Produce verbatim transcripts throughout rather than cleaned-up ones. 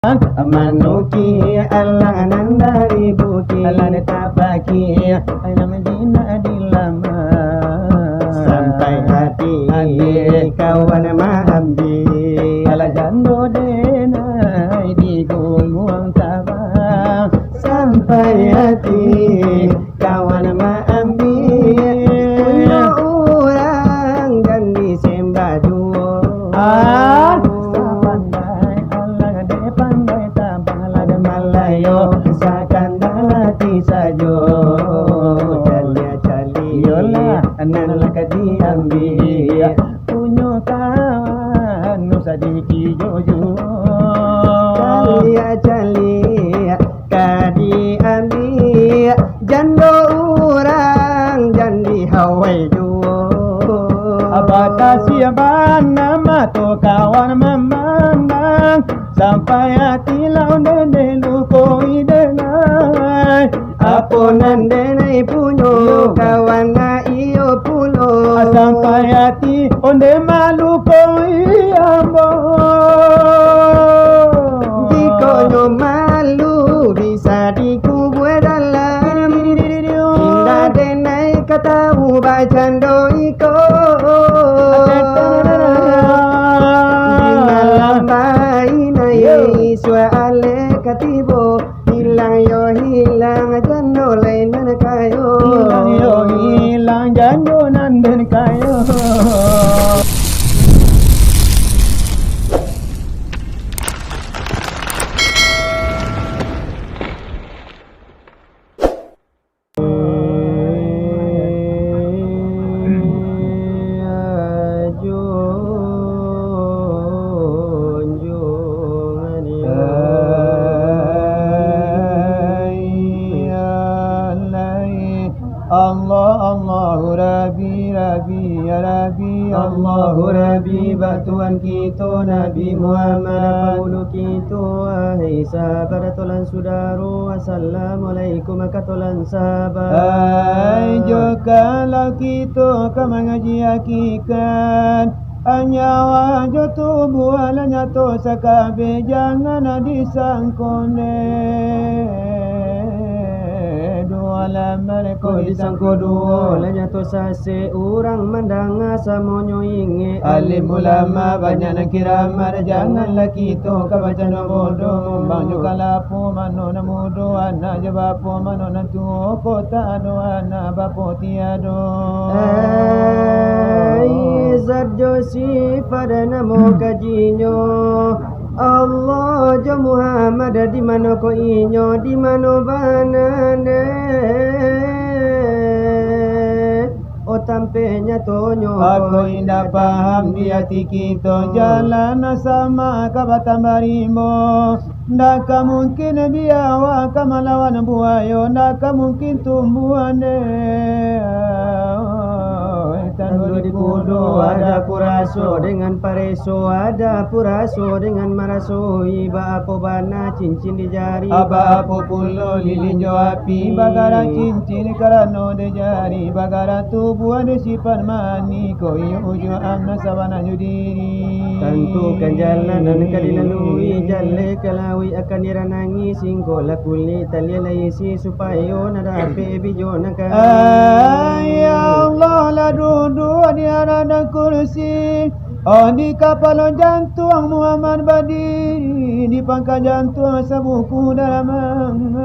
Manuki alang nan dari bukik, alang tapaki, ayam jinak di laman. Sampai hati, hati kawan maambiak, alah jando denai di Guluang Tabang. Sampai hati kawan maambiak, punyo urang jan disembah juo. Ah, sapandai alang dek pandai tabang, lah dek Malayo sakandati sajo. Caliak-caliak, iyolah, nan lah ka diambiak, punyo kawan nu sadikik jojo. Caliak-caliak ka diambiak, jando urang jan dihawai juo. Batasiak bana mato kawan mamandang, sampai ati lah onde-onde lukoi denai. Apo nan denai punyo, iyo, kawan na iyo pulo. Sampai ati onde malukoi ambo. Jikok nyo malu bisa dikubua dalam. Indak denai ka tahu bacando iko. Di malam bainai, yo, isuak alek ka tibo. Hilang yo hilang jando lai nan kayo. Hilang yo hilang jando nan den kayo. Allah, Allahu Rabbi, Rabbi, ya Rabbi, Allahu Rabbi, bak Tuhan kito Nabi Muhammad, pangulu kito, wahai sahabat, tolan sudaro, assalamualaikum, katolan sahabat. Ai, jo kalau kito ka mangaji hakikat, nyawa jo tubuah lah nyato sakabeh, jangan disangko ne duo, lah mareko disangko duo, lah nyato sasek, urang mandanga samonyo ingek. Alim ulama banyak nan kiramat, janganlah kito ka bacando bodoh, mumbang jo kalapo, mano nan mudo, anak jo bapo, mano nan tuo, kok tak ado anak, bapo tiado. Ai, zat jo sifat namo kajinyo, Allah jo Muhammad, di mano ko inyo, di mano bana dek? Oh, tampek nyatonyo. Ako indak paham di ati kito, jalan nan sama ka batambah rimbo. Ndak ka mungkin biawa ka malawan buayo, ndak ka mungkin tumbuah dek tando di kudo. Ado puraso dengan pareso, ado puraso dengan marasoi, baapo bana cincin di jari, baapo pulo lilin jo api, bagara cincin karano di jari, bagara tubuah di sifat mani, ko iyo ujuang amna sabana jo diri. Tantukan jalan nan ka dilalui, jaleh ka lauik akan diranangi, singkolah kulik taliah lai isi, supayo nan dapek bijo nan ka. Ai, ya Allah, lah duduak di aras kursi, oh, di kapalo jantuang Muhammad badiri, di pangka jantuang sabuku dalaman.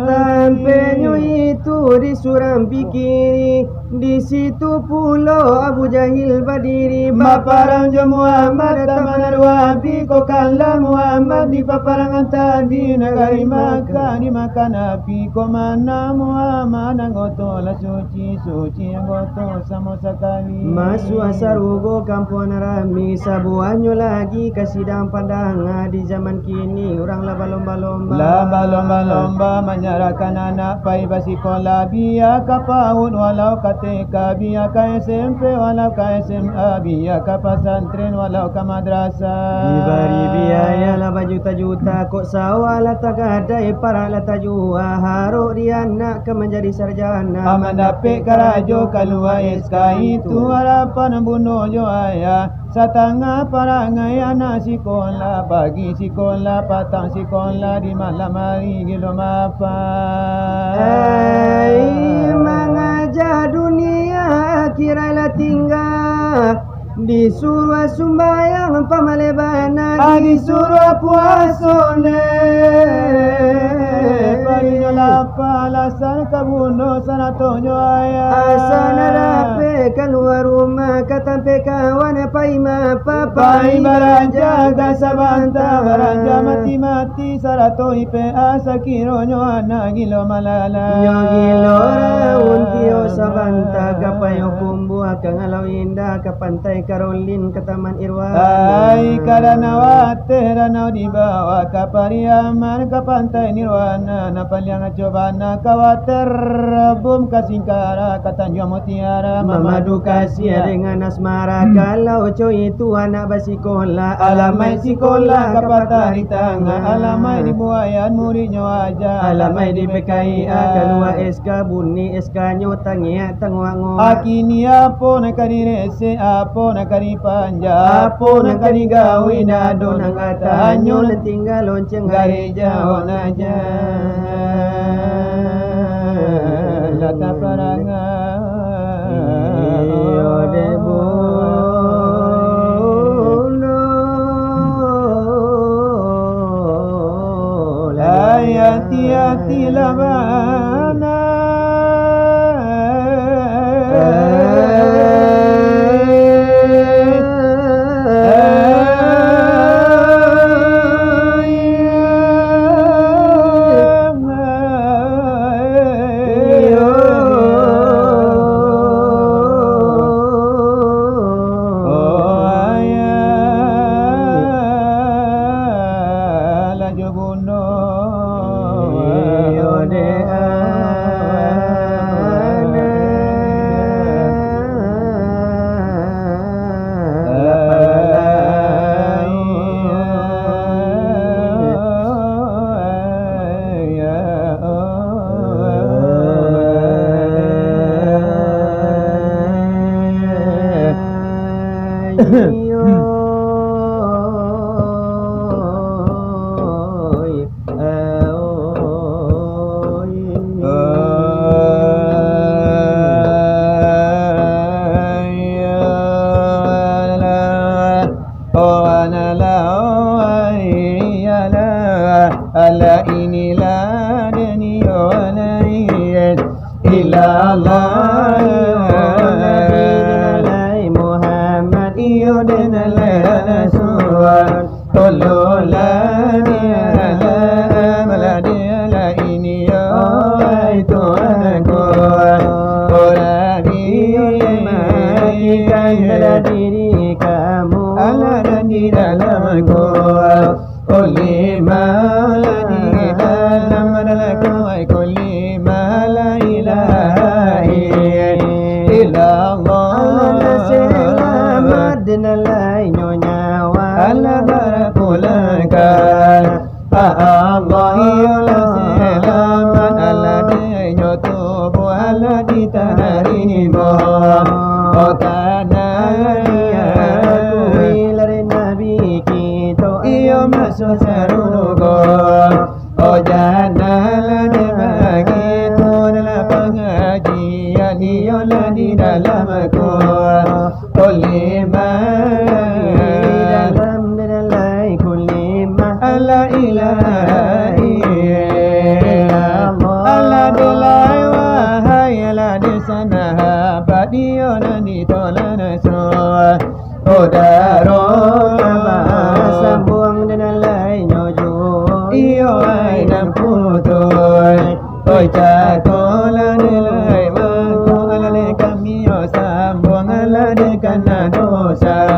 Tampeknyo itu di surang pikiri, di situ pulo Abu Jahil badiri, baparang jo Muhammad, taman Wahabi, kok kalah Muhammad di paparangan tadi, nagari Makkah dimakan api, kok mana Muhammad anggoto lah suci, suci anggoto samo sakali. Masuak sarugo kampuang nan rami, sabuahnyo lagi ka sidang pandanga, di zaman kini urang lah balomba-lomba. Lah balomba-lomba manyarahkan anak pai basikolah, bia ka PAUD walau ka TK, bia ka SMP walau ka SMA, bia ka pasantren walau ka madrasah. Dibari biaya lah Juta-juta kok sawah lah tagadai, parak lah tajua, harok di anak ka manjadi sarjana. Aman dapek karajo kalua S K, itu harapan bundo jo ayah. Satangah parangai anak sikolah, pagi sikolah, patang sikolah, di malam hari gilo mapan. Ai, mangaja dunia akhirat lah tingga. Disuruah sumbayang pamaleh bana, ah, disuruah puaso ne. Parinyo lapeh alasan ka bundo sarato jo ayah. Asa nak dapek kalua rumah, ka tampek kawan pai mapa, pai balanja ka sabanta, balanja mati-mati sarato I P A, sakironyo anak gilo malala. Nyo gilo raun tio sabanta, ka Payokumbuah, ka Ngalau Indah, ka Pantai Karolin, ka Taman Irwan. Ai, ka danau ateh, danau di bawah, ka Pariaman, ka Pantai Nirwana, nan paliang aco bana, ka Waterbom, ka Singkarak, ka Tanjuang Mutiara, mamadu kasih dengan asmara. Kalau co itu anak basikolah, alamaik sikolah ka Patari Tangah, alamaik di Buayan muridnyo aja, alamaik di P K I A kalua S K, bunyi S K-nyo tangiak tanguak-nguak. Kini apo nan ka diresek, apo nan ka dipanja, apo nan ka digawi, ndak ado nan ka tanyo, nan tingga lonceng gareja on aja. Lah taparangai. Iyo dek bundo. Ai, ati-atilah bana. Iyo dek anak. Ala inilah dunia, ala inilah ilallah. Muhammad iyo den ala Rasul. Tolonglah dia, ala amala dia, ala ini yo, ai Tuhanku. Orang iyo, dia matikan dalam diri kamu, ala dan di dalamku. Kulima la di dalam adalah kawai, kulima la ilaha illallah. Allah selamat dan lainyo nyawa. Allah berpulangkan. Allah iyolah selamat, Allah dinyo tubuh, Allah ditarimo. Oh tanah diakui lari Nabi kito, iyo masuak sarugo. Oh jana lah dibagi tu dalam pangajian, iyolah di dalam Kulimah. Di dalam, di dalam kulimah. La ilaha illallah. Ala delai wahai ala di sana habat iyo nan ditolak nasuah. Saudaro, sambuang dan lainyo juo. Iyo ai nan putuih. Oi, cako lah dek lai mangko, alah dek kami yo sambuang, alah dek kana dosa.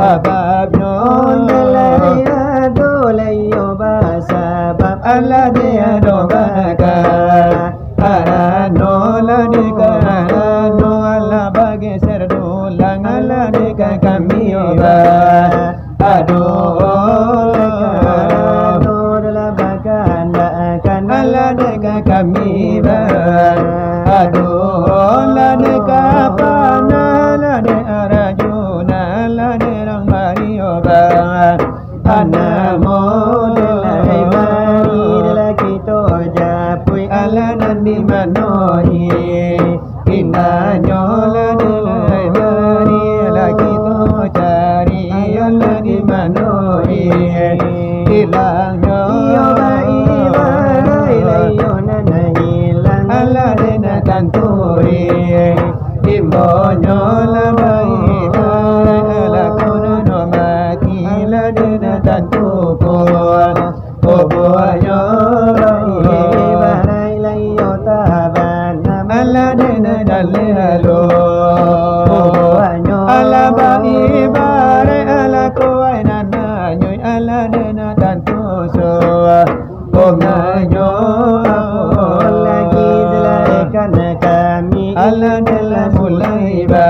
Ababnyo ondeh lai ado lai yo basabab, alah dek ado bakal. Karano lah dek karano, alah bageser dulang, alah dek ka kami yo ba. Aduh, Amo dek lai bari, dek lai kito japuik, alah nan di mano i? Indahnyo lah dek lai bari, lah kito cari, alah di mano i? Ilangnyo. Iyo, baiak barai, lah iyo nan ilang, alah dek nan tantu i. Imbonyo lah baiak barai, alah kono mati, alah dek nan tantu ko. Obuahnyo baiak barai, lah iyo tabanam, alah dek nan jaleh lo. Obuahnyo alah baiak barai, alah kuaik nan anyuik, alah dek nan tantu so. Bunganyo apo lagi dilalaikan kami, alah dek lah mulai ba.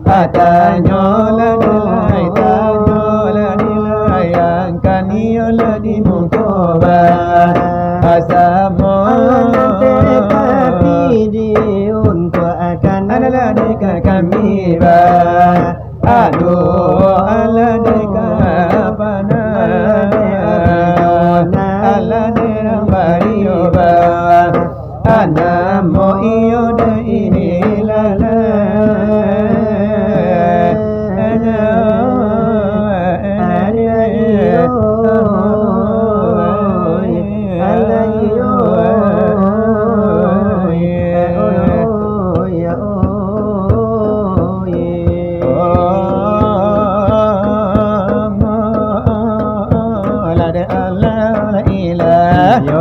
Atanyo lah dek lai tanyo, lah dek lai angkan, iyo lah di muko ba. Asamo. Alah nan tatapi diuntuakan, alah dek ka kami ba. Aduh, alah dek ka panah, alah dek nan bario ba. Anamo iyo dek inilah.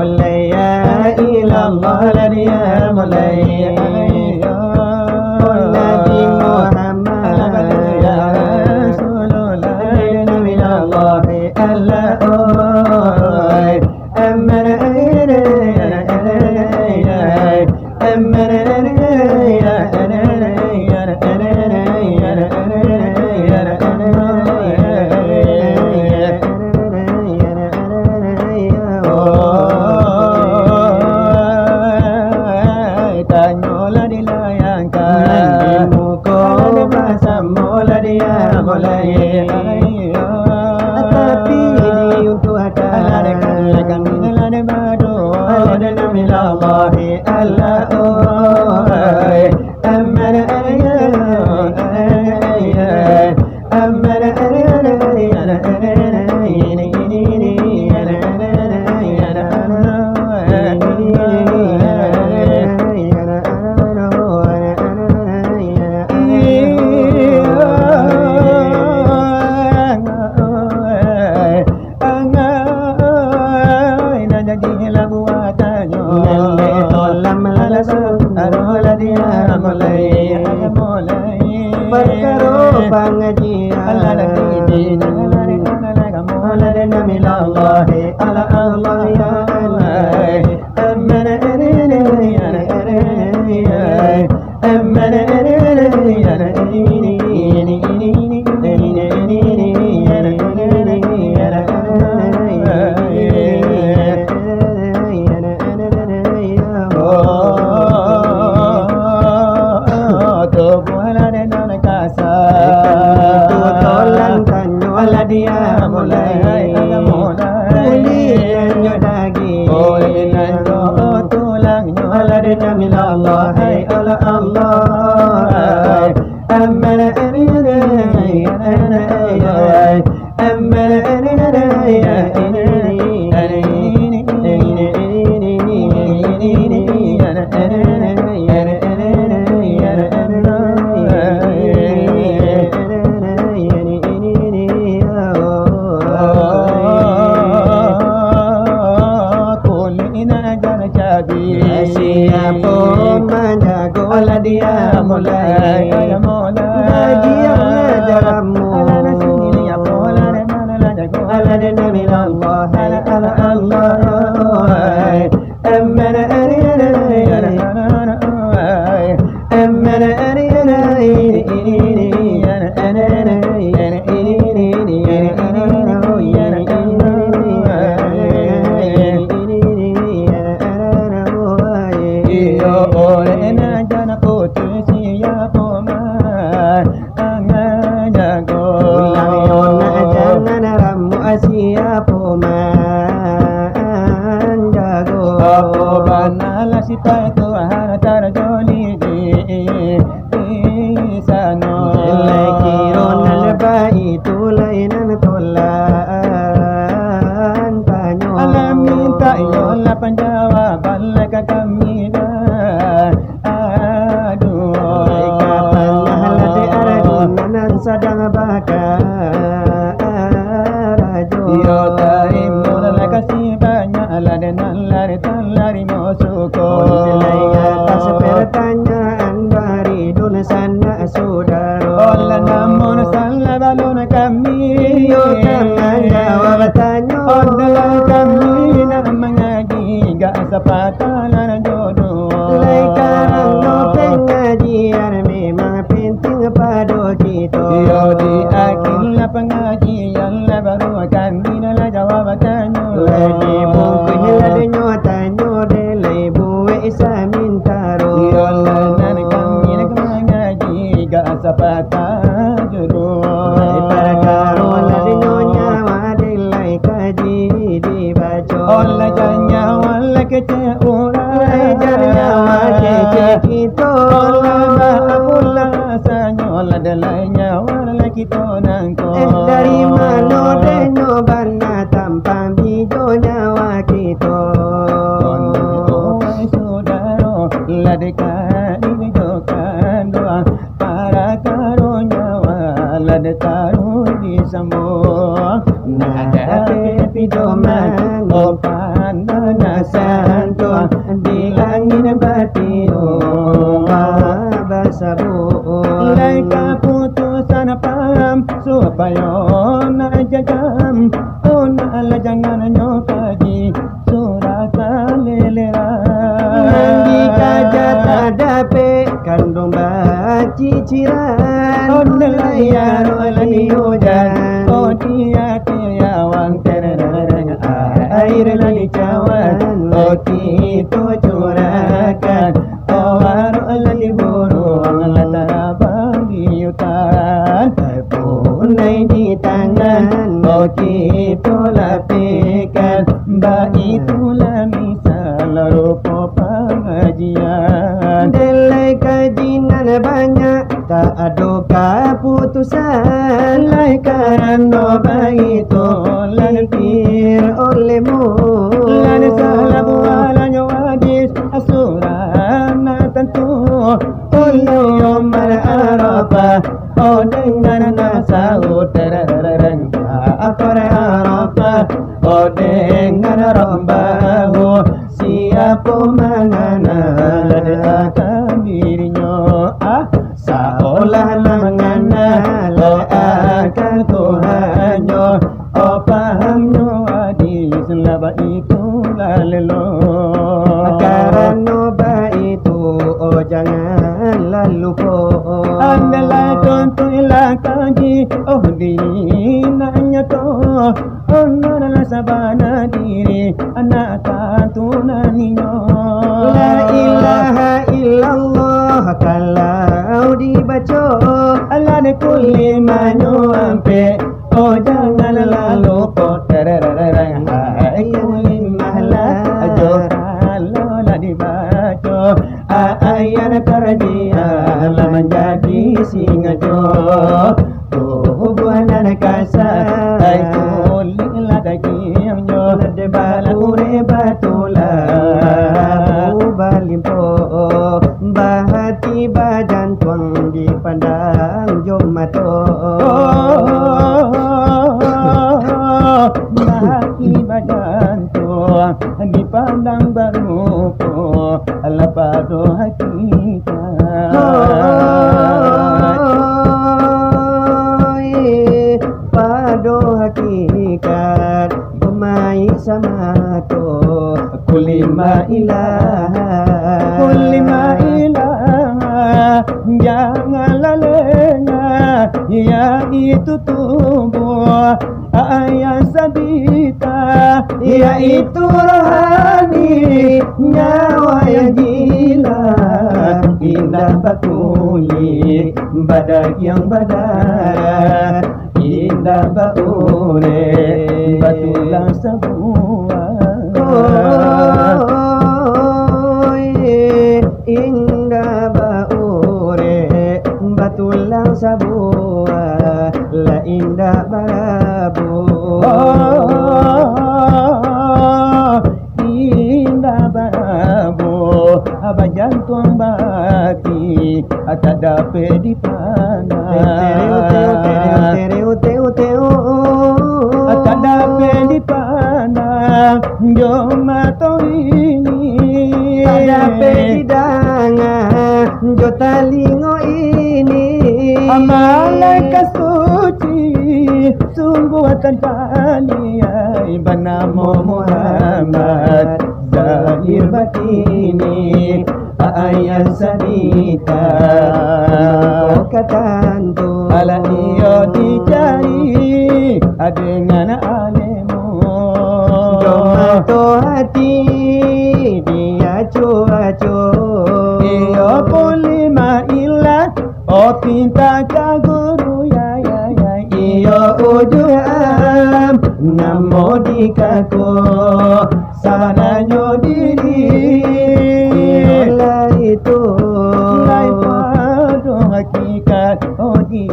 La ilaha illallah, la ilaha illallah. Nabi Muhammad, ya Rasulullah, la ilaha illallah. Allah, oh, Amar. Tanyolah dilayangkan, di muko basamo lah diamulai. Tapi diuntuakan, alah dek kami lah dek bado, alah dek namilallahi Allah, oh, ai. Amar, ai, ai, ai, ai. Amar, ai, ai, ai, ai, ai. Angai, nan jadi lah buatannyo. Nan dek tolam lah sudah, lah diamulai. Parkaro pangajian, alah dek namilallahi, alah Allah, ya Allah. Tolang tanyo lah diamulai. Kulik tanyo dagiang. Tulangnyo lah dek namilallahi, Allah, Allah. Amar, amar, amar, amar. Siapo manjago lah diamulai. Bagian lah dalammu. Alah dek namilallahi, alah Allah. Iyo, oleh nan jana putus siapo mah. Tulang yo nak jangan ramu asia, Apo manjago? Apo banalah sipaik Tuhan tarjadi di sano? Lai kiro nan baitu lai nan tolan tanyo. Alah mintak iyolah panjawaban lai ka kami dah. Aduh. Lai ka pangah lah dek Arjuna nan sadang bakarajo. Iyo tarimo lah kasih banyak lah dek nan lah dek tarimo suko. Lai atas pertanyaan dari dunsanak sudaro. Olah namun salah balun kami. Iyo ka manjawab tanyo. Olah kami nak mangaji gak sapatah nan jodoh. Lai karano pangajian memang penting pado kito. Iyo di akhir lah pangajian lah baru kami dah lah jawab tanyo. Lai dibungkuih lah dinyo tanyo dek lai buek samintaro. Iyolah nan kami nak mangaji gak sapatah jodoh. Lai parkaro lah dinyo nyawa dek lai kaji dibaco. Olah jan nyawa lah kecek urang. Lai jan nyawa kecek kito. Olah baa pulo sanyo lah dek lai nyawa lah kito nangko. Eh, dari mano denyo bana tampang bijo nyawa kito? Oih sudaro, lah dek ka dibijokan doa, parakaro nyawa lah dek taruih disambuang. Nah, dapek pidoman, oh, pananasan tu, di angin batio basabuang. Lai kaputusan paham, supayo nak jajam, oh, nak lah jangan nyo kaji, suratan leleran. Nan dikaja tak dapek, kanduang baciciran. Oh, nelayan, oh, lah diujan, oh, di ati awan terereng, air lah dicawan, oh, kito curahkan, oh, warok lah diburuang, lah tarabang di utan, punai di tangan, oh, kito lapehkan, baitulah misal rupo pangajian. Dek lai kaji nan banyak, tak ado kaputusan. Lai karano baitu, lah dipikir olehmu. Lah disalah bualanyo hadis, asuran nan tantu. Iyo malam Arafah, oh, dengan nan sahur terereng. Apa Arafah, oh, dengan rambahu. Siapo manganal akan dirinyo, ah, saolah manganal akan Tuhannyo. Oh, pahamnyo hadis lah baitu lah lelo. Karano baitu, oh, janganlah lupo. Andalah contohlah kaji, oh, di nan nyato. Onan lah sabana diri, anak tantu nan inyo. La ilaha illallah kalau dibaco, alah dek kulimahnyo ampek, oh, janganlah lupo. Tererereng, hai kulimah lah, jo kalau lah dibaco, ayat tarjiah lah manjadi singajo. Tubuah nan kasa, ai kulik lah dagiangnyo, lah dek bakurek batulah, balimpo, bahati bajantuang dipandang jo mato. Bahati bajantuang dipandang barupo, lah pado hakikat. Hoi, pado hakikat, umai samato, kulimah ilaha. Kulimah ilaha, janganlah lengah, yaitu tubuah ayat sabita, yaitu rohani, nyawa yang jinak, indak bakulik, badagiang badarah, indak Indak baurek batulang sabuah. Oi, indak baurek batulang sabuah, lah indak barabuah. Indak barabuah, bajantuang bati, tak dapek dipandang. Tak dapek dipandang jo mato ini. Tak dapek didanga jo talingo ini. Malaikat suci sungguah tajali, ai banamo Muhammad, zahir batini, ayat sadita. Mangko ka tantu, alah iyo dicari dengan alemu. Jo mato hati diacu-acu. Iyo pun lima ilah, oh, pinta ka guru, ya, ya, ya. Iyo ujuan namo dikaku, sabananyo diri. Iyolah itu, lai pado hakikat, oh, di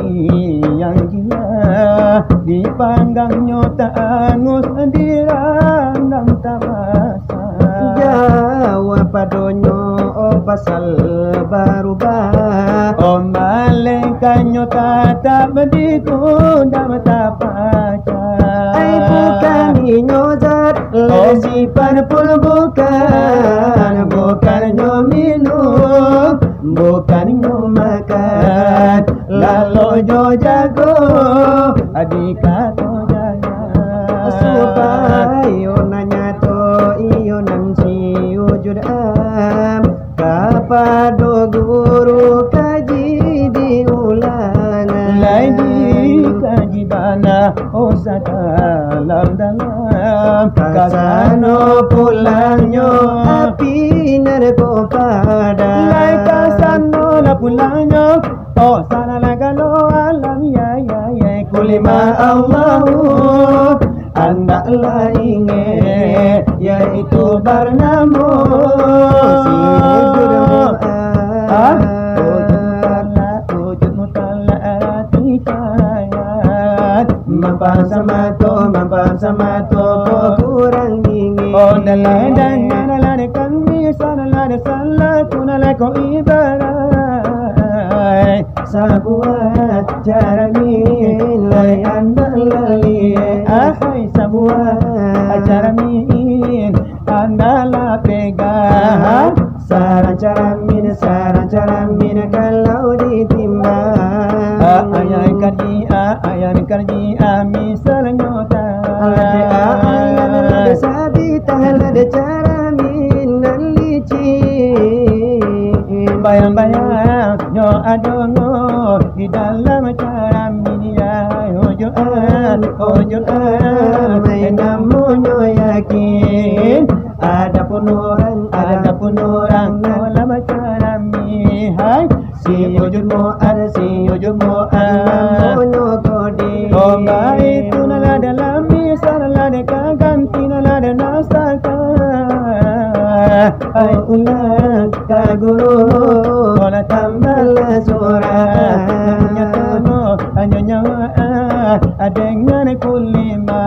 yang gila, dipanggangnyo tak angus, dirandam tak basah. Jauah padonyo, oh, pasal barubah. Oh, malaikat nyo tatap di gudang tapacah. Ai bukan inyo zat, lai sifat pun bukan, bukannyo minum, bukannyo makan, lalo jo jago, dikato jago. Supayo nan nyato iyo nan si wujud am, kapado guru kaji diulang. Lai dikaji bana, oh, sadalam-dalam. Ka sano pulangnyo api narako padang. Lai ka sano lah pulangnyo, oh, salah lah galo alam, ya, ya, ya. Kulima Allahu, andaklah ingek, yaitu barnamo si wujud mu'ad. Ah? Wujud mutlak, wujud mutlak arti kayat. Mampam samato, mampam samato, kok kurang ingek. Oh, dalam dan dalam kami, salah, salah, kuna lako ibarat. Sabuah caramin lai andak laliek. Ahai, sabuah caramin andak lah pegang. Sarang caramin, sarang caramin kalau ditimbang. Ah, ayah karji, ah, ayah karji, ah, misalnyo tak. Lah dek ayah, lah dek sabitah, lah dek caramin nan licin. Bayang-bayang nyo adonyo di dalam caramin, ya, ujuan, ujuan, main namonyo yakin. Adapun urang, adapun urang dalam caramin, hai, si wujud mu'ad, si wujud mu'ad, namonyo kodim. Oh, baitu nan lah dalam misal, lah dek ganti, nan lah dek nasakan. Ai ulang ka guru, kok lah tambahlah surah. Hanyo tano, hanyo nyawa, dengan kulima,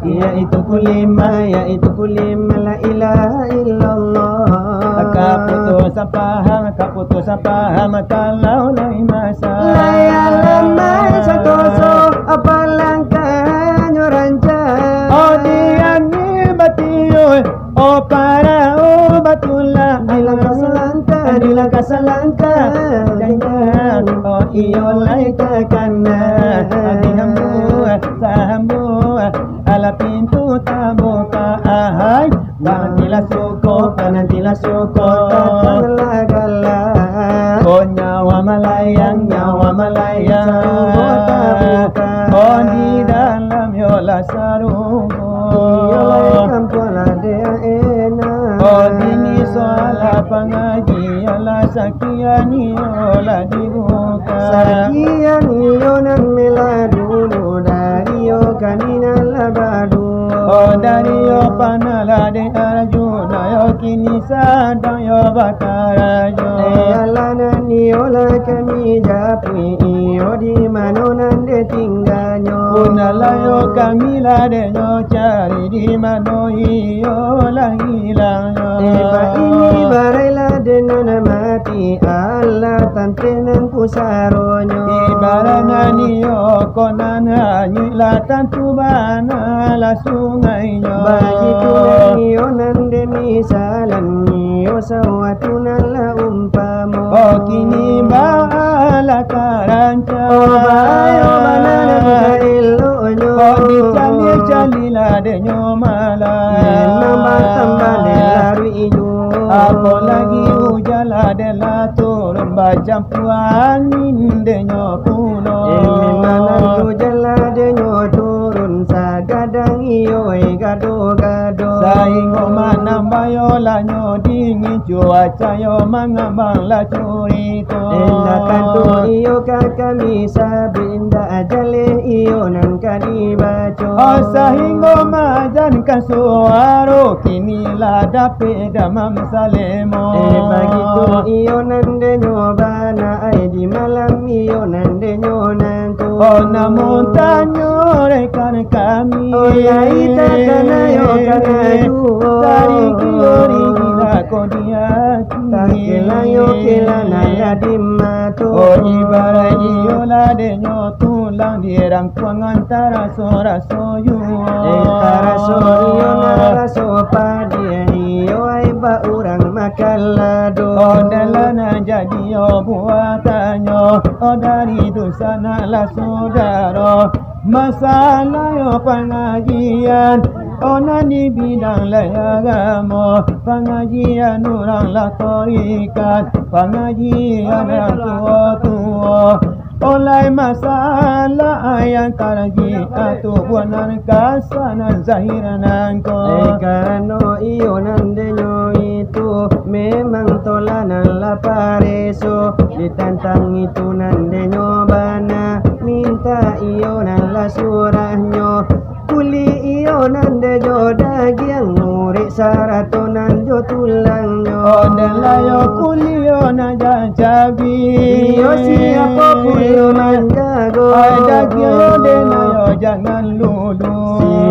yaitu kulima, yaitu kulima la ilaha illallah. Kaputusan paham, kaputusan paham, kalau lai masalah. Lai alamai santoso, apo langkahnyo rancak. Oh, diani batiyo, oh, parau batulah. Dilangkah salangkah, dilangkah salangkah, janjang. Oh, iyo lai takana. Dihambuah, sahambuah, alah pintu tabuka, ahai. Panantilah suko, panantilah suko, datanglah galak. Oh, nyawa malayang, nyawa malayang. Sarugo tabuka. Oh, di dalam yolah sarugo. Iyolah kampuang lah dek enak. Oh, dini soalah pangajian lah sakian iyolah dibuka. Sakian iyo nan meladu. Dari yo kami nan lah baduo. Oh, dari yo panah lah dek Arjuna, yo kini sadang yo bakarajo. Eh, alah nan iyo lah kami japuik, iyo di mano nan dek tingganyo. Punah lah yo kami lah dek nyo cari, di mano iyo lah hilangnyo. Eh, bak ini barailah dek nan mati, alah tanteh nan pusaronyo. Ibarat nan iyo ko nan hanyuik, lah tantu bana lah sungainyo. Bagitu nan iyo nan demisalan, iyo sawatu nan lah umpamo. Oh, kini baalah ka rancak. Oh, baa yo bana nan ka eloknyo. Oh, dicaliak-caliaklah dek nyo malah. Memang batambah dek laruik juo. Apolagi ujan lah dek lah turun, bacampua angin dek nyo pulo. Eh, memang nan ujan lah dek nyo turun, sagadang iyo, eh, gado-gado. Sainggo manambah yo lah nyo dingin, cuaca yo mangambang lah curito. Eh, lah tantu iyo ka kami sabik, indak jaleh iyo nan ka dibaco. Oh, sainggo maajankan suaro, kini lah dapek damam salemo. Eh, bagitu iyo nan dek nyo bana, ai di malam iyo nan dek nyo nangko. Oh, namun tanyo rekan kami. Oh, lai takana yo kana juo. Tarigi-rigi lah ko di ati. Takelah yo kelah nan lah di mato. Oh, ibarat iyo lah dek nyo tulang, dirangkuang antara raso-raso juo. Eh, taraso iyo nan raso padiah, iyo ai bak urang makan lado. Oh, dek lah nan jadi yo buatannyo, oh, dari dunsanak lah sudaro. Masalah yo pangajian, oh, nan di bidang lai agamo, pangajian urang lah tarikat, pangajian urang tuo-tuo. Olai masalah ayang tarji, atu buah nan kasa nan zahir nangko. Eh, karano iyo nan dek nyo itu, memang tolah nan lah pareso. Ditantang itu nan dek nyo bana, minta iyo nan lah surahnyo. Kulik iyo nan dek jo dagiang, urek sarato nan jo tulangnyo. Oh, dek lah yo kulik iyo nan jan cabi. Iyo siapo pulo manjago? Ai, dagiang yo dek lah yo jangan lulu.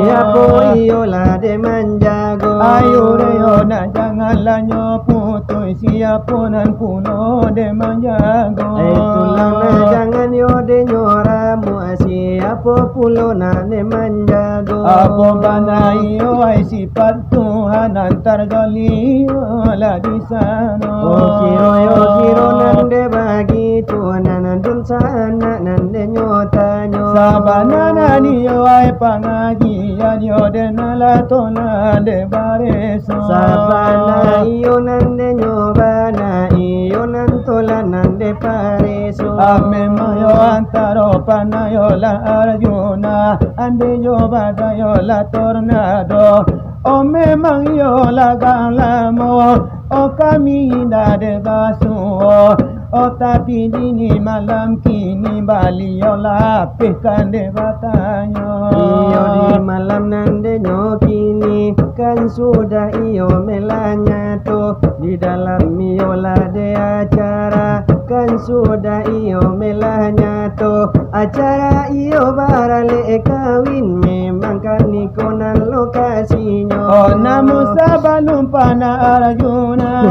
Siapo iyo lah dek manjago? Ai, urek yo nak janganlah nyo putuih, siapo nan pulo dek manjago? Eh, tulang nan jangan yo dek nyo ramuah, siapo pulo nan dek manjago? Apo bana iyo ai sipat Tuhan, nan tarjolimo lah di sano. Oh, kiro yo kiro nan dek bagitu, nan dunsanak nan dek nyo tanyo. Sabana nan iyo ai pangajian yo dek nan lah tolah dek bareso. Sabana iyo nan dek nyo bana, iyo nan tolah nan dek pareso. Ah, memang yo antaro panah yo lah Arjuna, andeh jo badai yo lah tornado. Oh, memang iyo lah gak lamo, oh, kami indak dek basuo. Oh, tapi dini malam kini, Baliau lapehkan dek batanyo. Iyo, di malam nan dek nyo kini, kan sudah iyo melah nyato. Di dalam iyo lah dek acara, kan sudah iyo melah nyato. Acara iyo baralek kawin, memang kan iko nan lokasinyo. Oh, namun sabalum panah Arjuna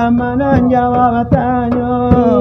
mananjawab tanyo,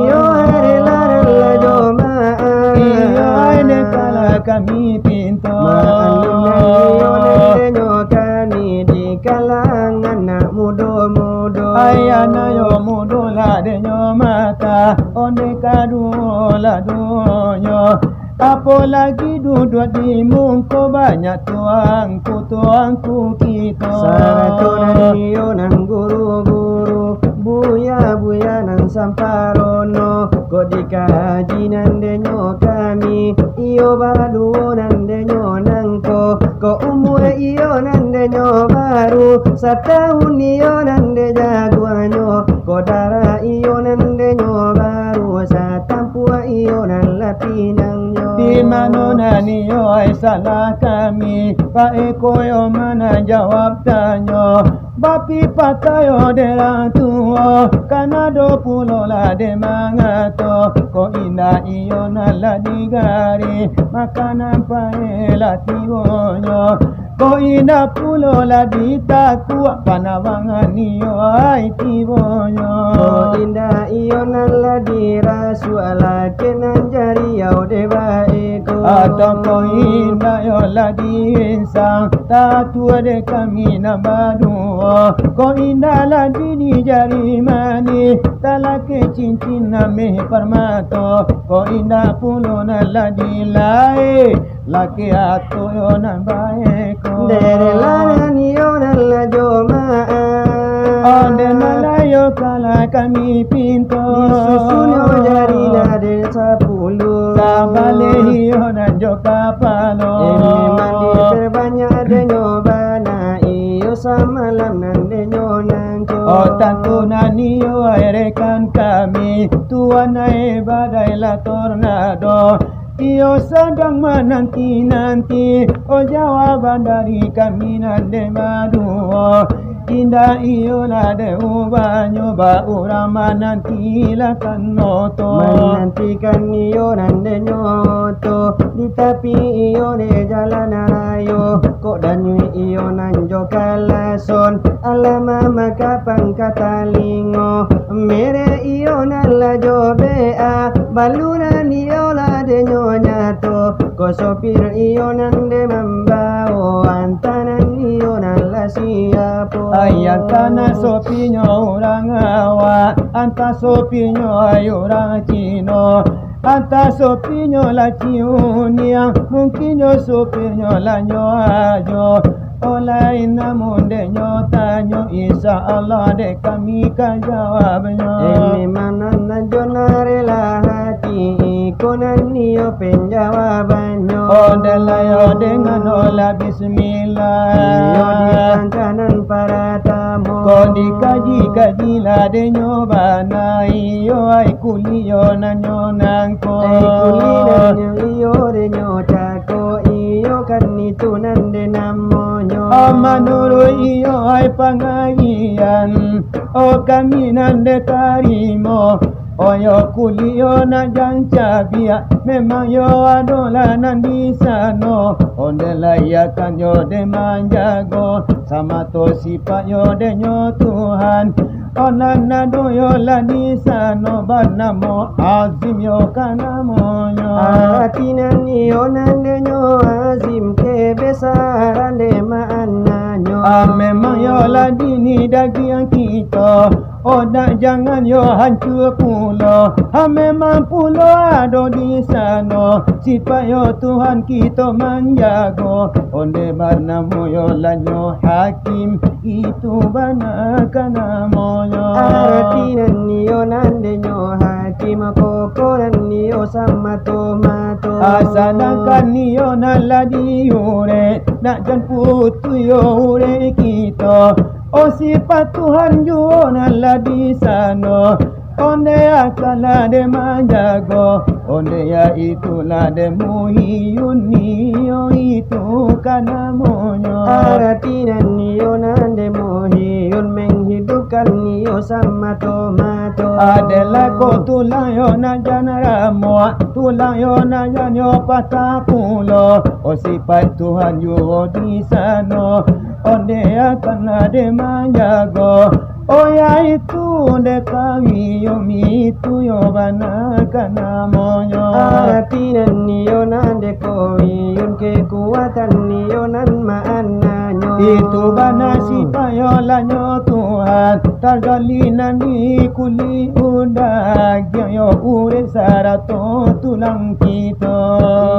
iyo, rela-rela jo maaf. Iyo, ai dek kalah kami pinto. Maklum nan iyo nan dek nyo kami di kalangan anak mudo-mudo. Ai, anak yo mudo lah dek nyo mata, ondeh kaduo lah duonyo. Apolagi duduak di muko banyak tuangku-tuangku kito. Sarato nan iyo nan guru-guru, buya-buya nan samparono. Kok dikaji nan dek nyo kami, iyo baduo nan dek nyo nangko. Kok umua iyo nan dek nyo baru, satahun iyo nan dek jaguangnyo. Kok darah iyo nan dek nyo baru, satampuak iyo nan lah pinangnyo. Pi Di mano nan iyo ai salah kami? Baiko yo manjawab tanyo. Bapi patayo dek urang tuo, kan ado pulo lah dek mangato, kok indak iyo nan lah digari, makanan pae lah tibonyo. Kok indak pulo lah ditakuak, panabangan iyo ai tibonyo. Kok indak iyo nan lah dirasuak, lakek nan jariau dek baiko. Atau kok indak iyo lah diinsang, tatuo dek kami nan baduo. Kok indak lah di, di jari manih, talakek cincin ameh parmato. Kok indak pulo nan lah dilae, lakek ato yo nan baiko. Dek rela nan iyo nan lah jo maaf. Ondeh nan lah yo ka lah kami pinto. Disusun yo jari lah dek sapuluah. Sabaleh iyo nan jo kapalo. Emang diperbanyak dek nyo bana, iyo samalam nan dek nyo nangko. Oh, tantu nan iyo ai rekan kami, tuan ai badai lah tornado. Iyo sadang mananti-nanti, oh, jawaban dari kami nan dek baduo. Indak iyo lah dek ubahnyo, ba urang mananti lah kan oto. Manantikan iyo nan dek nyo oto, di tapi iyo dek jalan rayo. Kok danyuik iyo nan jo kalason, alah mamaka pangka talingo. Merek iyo nan lah jo bea, balunan iyo lah dek nyo nyato. Ko sopir iyo nan dek mambao, antanan iyo nan lah siapo. Ai, antah nan sopinyo urang awak, antah sopinyo ai urang Cino, antah sopinyo lah ciuniang, mungkinnyo sopirnyo lah nyo ajo. Olai namun dek nyo tanyo, insya Allah dek kami ka jawabnyo. Eh, memang nan ajo nan rela hati, iko nan iyo penjawabannyo. Ondeh lah yo dengan olah bismillah. Iyo di pangka nan paratamo. Ko dikaji-kaji lah dek nyo bana, iyo ai kuliah nan nyo nangko. Eh, kuliah nan nyo iyo dek nyo cako, iyo kan itu nan dek namonyo. Oh, manuruik iyo ai pangajian, oh, kami nan dek tarimo. Oh, yo kuliah nak jan cabiak, memang yo adolah nan di sano. Ondeh lah iyo kan yo dek manjago, samato sipaik yo dek nyo Tuhan. Oh, nan ado yo lah di sano, banamo Azim yo kan namonyo. Arati nan iyo nan dek nyo Azim, kebesaran dek maknanyo. Ah, memang yo lah dini dagiang kito. Oh, nak jangan yo hancua pulo. Ah, memang pulo ado di sano, sipaik yo Tuhan kito manjago. Ondeh banamo yo lah nyo Hakim, itu bana kan namonyo. Arati nan iyo nan dek nyo Hakim, koko nan iyo samato-mato. Ah, sadangkan iyo nan lah di urek, nak jan putuih yo urek kito. Oh, sipaik Tuhan juo nan lah di sano. Ondeh akan lah dek manjago, ondeh yo itulah dek Muhiyun, iyo itu kan namonyo. Arati nan iyo nan dek Muhiyun, menghidupkan iyo samato-mato. Adolah ko tulang yo nak jan ramuak, tulang yo nak jan yo patah pulo. Oh, sipaik Tuhan juo di sano, ondeh akan lah dek manjago. Oh, yo itu dek Kawiyun, itu yo bana kan namonyo. Arati nan iyo nan dek Kawiyun, kekuatan iyo nan maknanyo. Itu bana sipaik yo lah nyo Tuhan, tajali nan di kulik, dagiang yo urek sarato tulang kito.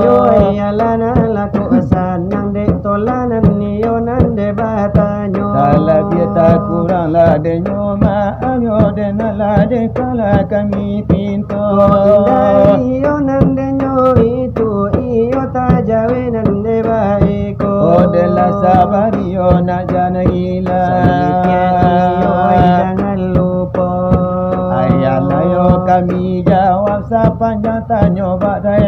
Iyo, iyolah nan lah kok sanang dek tolanan iyo nan dek batanyo. Talabiah takurang lah dek nyo maaf yo dek nan lah dek ka lah kami pinto. Indak iyo nan dek nyo itu, iyo tajawek nan dek baiko. Oh, dek lah sabar iyo nak jan ilang. Salikian iyo jangan lupo. Ayolah yo kami jawab sapanjang tanyo bak dai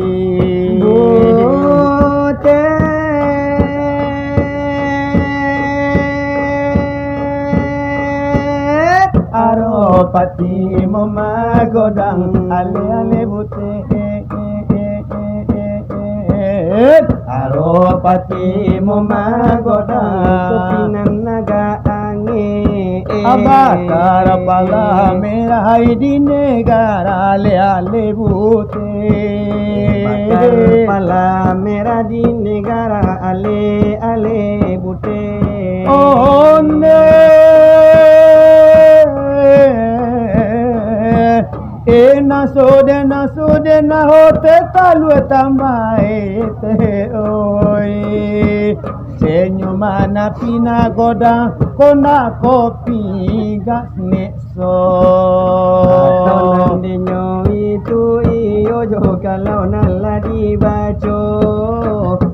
Butet. Aro pati mo magodang, ale-ale butet. Aro pati mo magodang, kopi nan agak angek. Bakar pala merah di negara aleh-aleh buteh. Bakar pala merah di negara aleh-aleh buteh. Onde. Eh, naso de, naso de, naho te talua tambae te, oi. Senyum mana pina godang, kona kopi gas nekso. Atau nandinyo itu iyo jo kalau nan lah dibaco.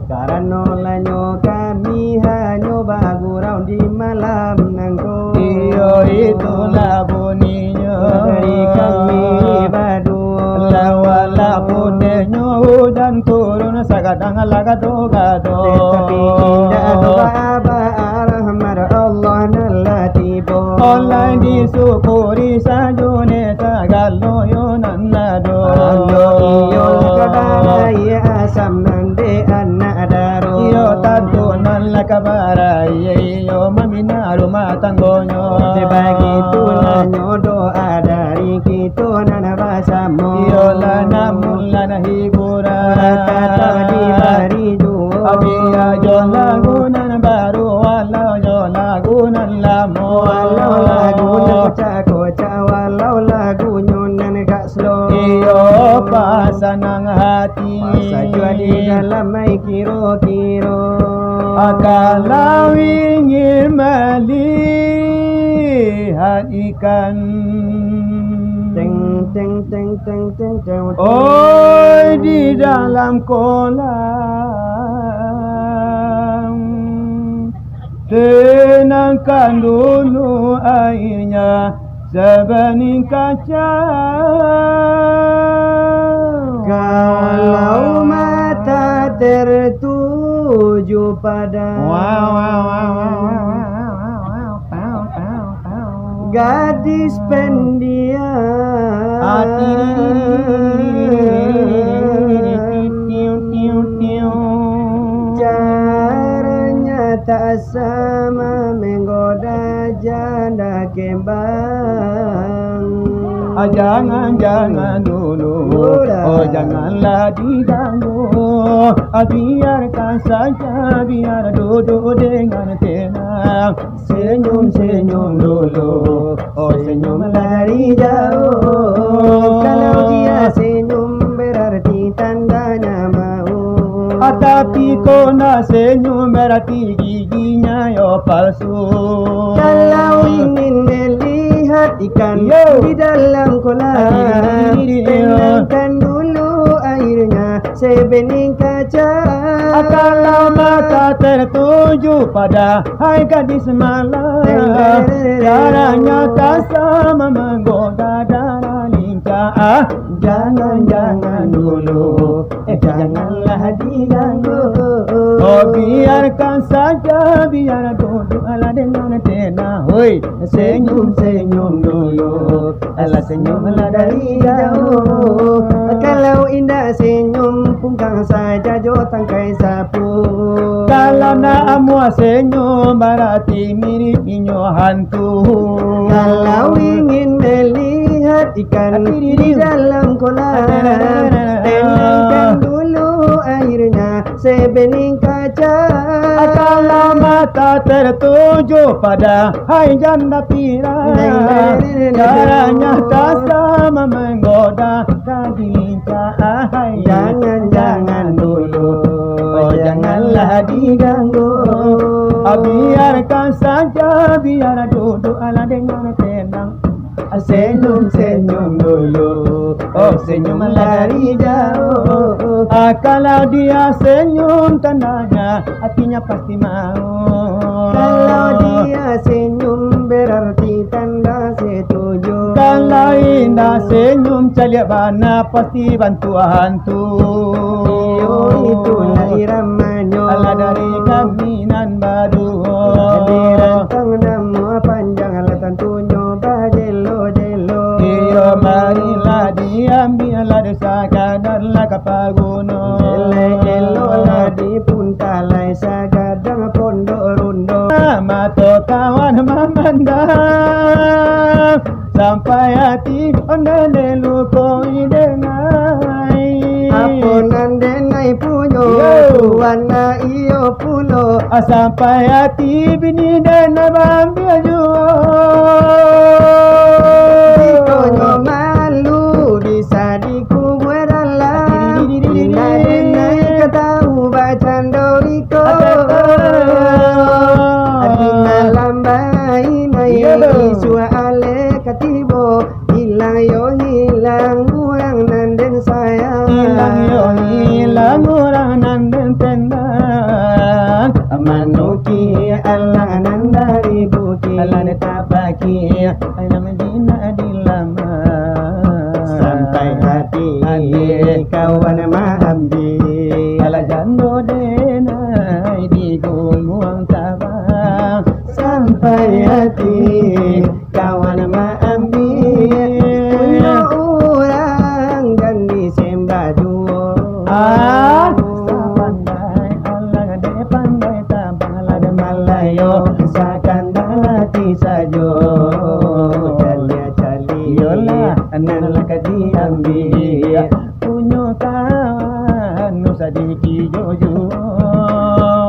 Karano lanyo kami hanyo bagurau di malam nangko. Iyo, itulah buninyo. Dari kami baduo. Lah walaupun denyo hujan turun, sagadang lah gado-gado. Tetapi indak doa ba-, rahmat Allah nan lah tibo. Olah disyukuri sajo ne sagalo yo nan ado. Alhamdulillah, kabar aia asam nan dek anak daro. Iyo, tantu nan lah kabar aia iyo mambina rumah tanggonyo. Sebagitulah nyo doa dari kito nan basamo. Iyolah, namun lah nan hiburan. Tatap dibari juo. Bia jo lagu nan baru, walau jo lagu nan lamo. Walau lagu nan kocak-kocak, walau lagunyo nan agak slow. Iyo, pasanang hati. Sajuah di dalam ai kiro-kiro. Kalau ingin malihat ikan. Teng, teng, teng, teng, teng, teng. Oi, di dalam kolam. Tenangkan dulu airnya sebening kaca. Kalau mata tertuju pada gadis pendiam, caranya tak sama menggoda janda kembang. Ah, jangan, jangan dulu. Udah. Oh, janganlah diganggu. Ah, biarkan saja, biar duduk dengan tenang. Senyum-senyum dulu. Oh, senyum dari jauh. Kalau dia senyum, berarti tandanya mau. Ah, tapi kok nak senyum, berarti giginya yo palsu. Kalau ingin melihat ikan, yo, di dalam kolam, tenangkan dulu airnya sebening kaca. Ah, kalau mata tertuju pada hai gadis malam, caranya tak sama menggoda darah lincah. Ah, jangan-jangan dulu, eh, janganlah diganggu. Oh, biarkan saja, biar duduklah dengan tenang. Hoi, senyum-senyum dulu. Alah, senyumlah dari jauh. Kalau indak senyum, pungkang saja jo tangkai sapu. Kalau nak amuah senyum, barati mirip inyo hantu. Kalau ingin melihat ikan di dalam kolam, tenangkan dulu airnya sebening kaca. Kalau mata tertuju pada hai janda pirang, caranya tak sama menggoda daging lincah. Jangan-jangan dulu, oh, janganlah diganggu. Ah, biarkan saja, biar duduklah dengan tenang. Senyum-senyum dulu, oh, senyumlah dari jauh. Ah, kalau dia senyum, tandanya hatinya pasti mau. Kalau dia senyum, berarti tanda setuju. Kalau indak senyum, caliak bana, pasti bantuak hantu. Iyo, itulah iramanyo. Alah, dari kami nan baduo. Dirantang namuah panjang, alah tantunyo bajelo-jelo. Iyo, marilah diambiaklah sakadar lah ka paguno. Elok-eloklah dipuntalai sagadang pondok rundo. Mato kawan mamandang. Nan den lukoi denai. Apo nan denai punyo, yo, tu anak iyo pulo. Ah, sampai ati bini denai baambiak juo. Jikok nyo malu bisa dikubua dalam. Indak denai ka tahu bacando iko. Ati malam bainai, yo, tu, isuak alek ka tibo. Hilang yo hilang urang nan den sayang. Hilang yo hilang urang nan den tendang. Manuki alang nan dari bukik. Alang den tapaki, alang jinak di laman. Sampai ati, ati, kawan maambiak. Alah jando denai di gumuang tabang. Sampai ati, kawan maambiak, punyo urang jan disembah juo. Ah, sapandai alang dek pandai tabang, lah dek Malayo sakandak ati sajo. Caliak-caliak, iyolah, nan lah ka diambiak, punyo kawan nu sadikik jo juo.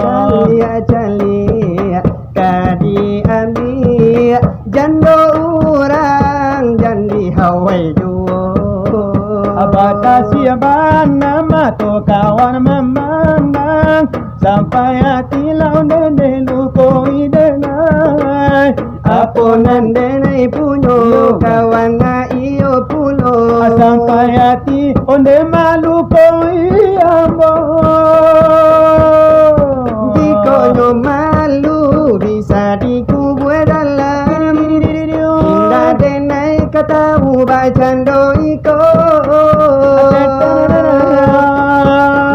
Caliak-caliak, ka diambiak, jando urang jan dihawai juo. Batasiak bana mato kawan mamandang, sampai ati lah ondeh-ondeh lukoi denai. Apo nan denai punyo, yo, kawan nak iyo pulo. Sampai ati ondeh malukoi ambo. Jikok nyo malu bisa dikubua dalam. Indak denai ka tahu bacando iko.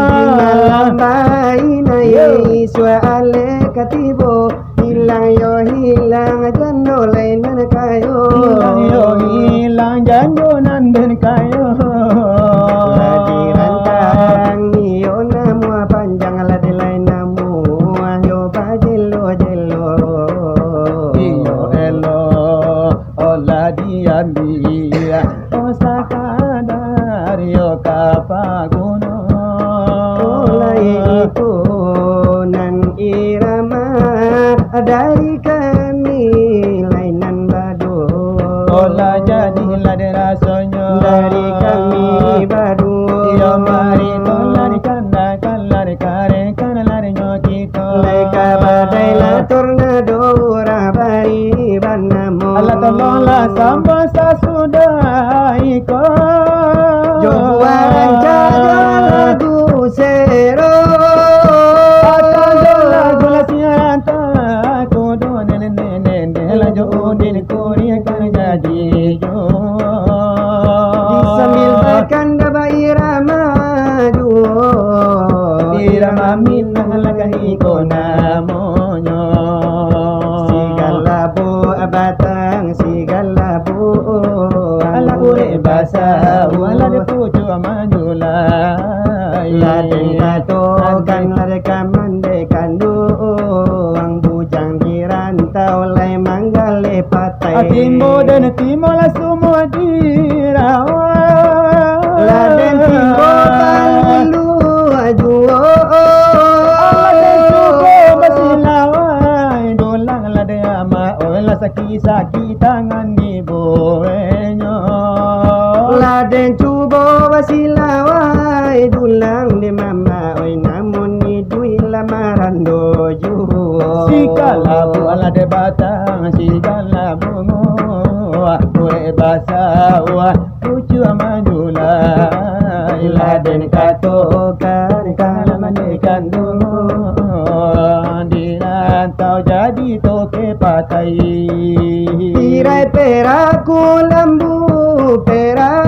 Di malam bainai, yo, isuak alek ka tibo. Hilang yo hilang jando lai nan kayo. Hilang yo hilang jando nan den kayo. Lah dirantang iyo namuah, panjang lah di lai namuah, yo bajelo-jelo. Iyo elok, oh lah diambiak, oh sakadar yo ka paguno. Oh lai itu nan irama dari kami lai nan baduo. Oh lah jadi lah den rasonyo dari kami baduo. Iyo mari tu lah dikandakan, lah dikarehkan, lah dinyo kito. Lai ka badai lah tornado urang bari banamo. Alah tolonglah sambuang sasudah iko. Jo buah rancak jo lagu sero. Atau jo lagu lah sianta kudo nene-nene lah jo Udin Kuria kan jadi jo. Disambiakan daba irama juo. Irama Minang lah kan iko namonyo. Sigalabu batang, sigalabu. Alah urek basa, alah dek pucuak manjulai. Lah den katokan, lah dek kamande kanduang, bujang di rantau lai manggaleh patai. Timbo den timbo lah sumua dirawa. Lah den timbo balua juo. Lah den cubo basilawai, dulang lah den amak, oi lah sakik-sakik tangan dibuehnyo. Lah den cubo basilawai, dulang den mamak, oi namun iduik lah marando juo. Sigalabu lah dek batang, sigalabu buah, urek basa, buah pucuak manjulai. Lah den katokan, ka lah mande kanduang, di rantau jadi toke patai. Tirai perak, kulambu perak.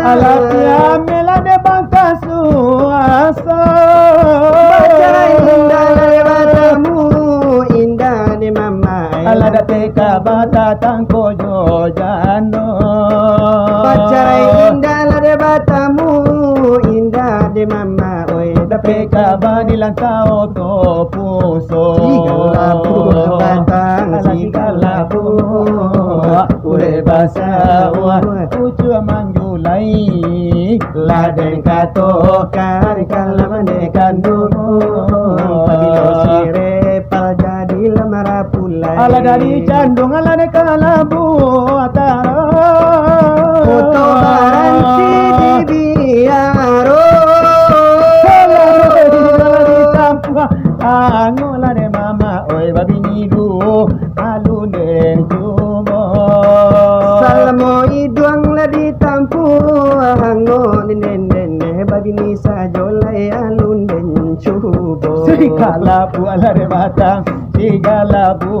Alah diambiak lah dek bangka suaso. Bacarai indak lah dek batamu, indak dek mamak. Alah dapek ka batatangko jo jando. Bacarai indak lah dek batamu, indak dek mamak, oi. Dapek ka badilantau to puso. Sigalabu batang, alah sigalabu. Urek ba Sawah pucuak manjulai, lah den kato kari kalam den kanduang. Pabilo sirepal jadilah marapulai. Alah dari canduang, alah den kalabu ataro. Koto baranti di biaro. Salah di, salah ditampuah. Angok lah den mamak, oi, babini duo, alun den cubo. Salamo iduang lah ditampuah, angok den, den, den, babini sajo lai alun den cubo. Sigalabu alah den batang, sigalabu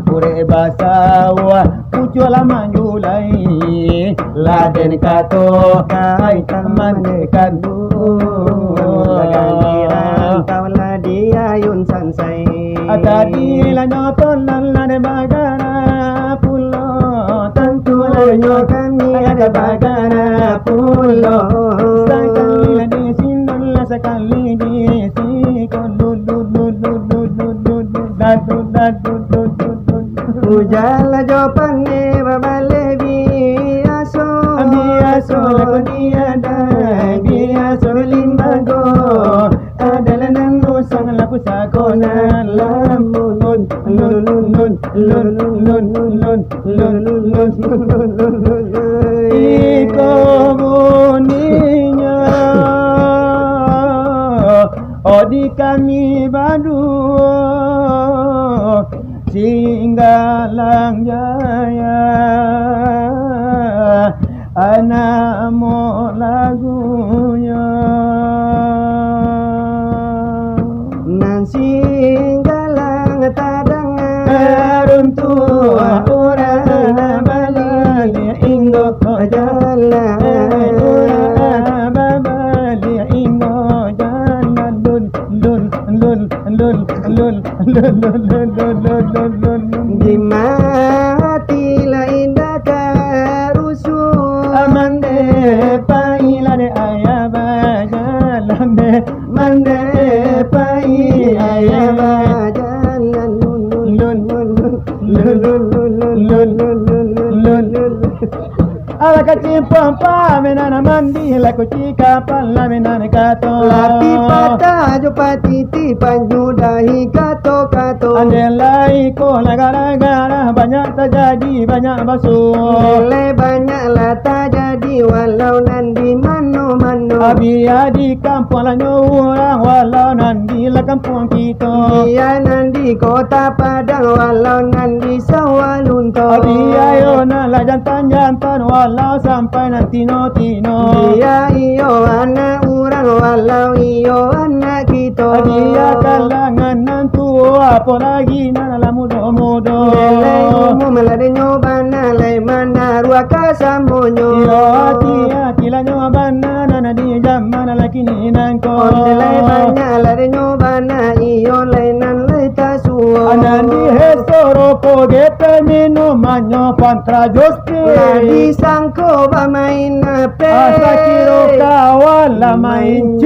urek basawah, pucuak lah manjulai, lah den kato kai taman kanduang. Baganti rantau lah di ayun sansai. Tadi lah nyoto lah, lah den bagana pulo, tantu lah nyo kami ada bagana pulo. Sakali lah di siko, lah sakali di siko, lun, lun, lun. Ujan lah jo paneh babaleh biaso. Biaso lah ko tiadai, biaso limbago. Adalah nan usang lah pusako nan lamun. Lun, lun, lun, lun. Iko buninyo, oh, di kami baduo, Singgalang Jaya, namo lagunyo. Nan Singgalang tadanga, runtuah urang baliak inggo jalan. Urang babaliak inggo jalan. Lun, lun, lun, lun, lun, lun. Di mati lah indak karusuh. Mandeh pai lah dek ayah bajalan deh. Mandeh pai ayah bajalan. Lun, lun, lun, lun, lun, lun, lun, lun, lun, lun, lun. Alah kacimpuang pamenan mandi, lah kuci kapal lah menan kato. Lah pi patah jo patiti panyudahi kato-kato. Andai lai ko lah gara-gara banyak tajadi, banyak basuo. Nilai banyak lah tajadi, walau nan di mano-mano. Bia di kampuang lah nyo urang, walau nan di lah kampuang kito. Bia nan di Kota Padang, walau nan di Sawah Lunto. Bia iyo nan lah jantan-jantan, walau sampai nan tino-tino. Bia iyo anak urang, walau iyo anak kito. Bia kalangan nan tuo, apo lagi nan lah mudo-mudo. Nilai umum lah dinyo bana, lai manaruah kasamonyo. Iyo, hati-hati lah nyo bana, nan di jaman lah kini nangko. Onde lai banyak lah dinyo bana, iyo lai nan lai tasuo. Nan di heso rokok, gepe minumannyo, Fanta Josti. Lah disangko bamain ape. Asa kiro kawan lah main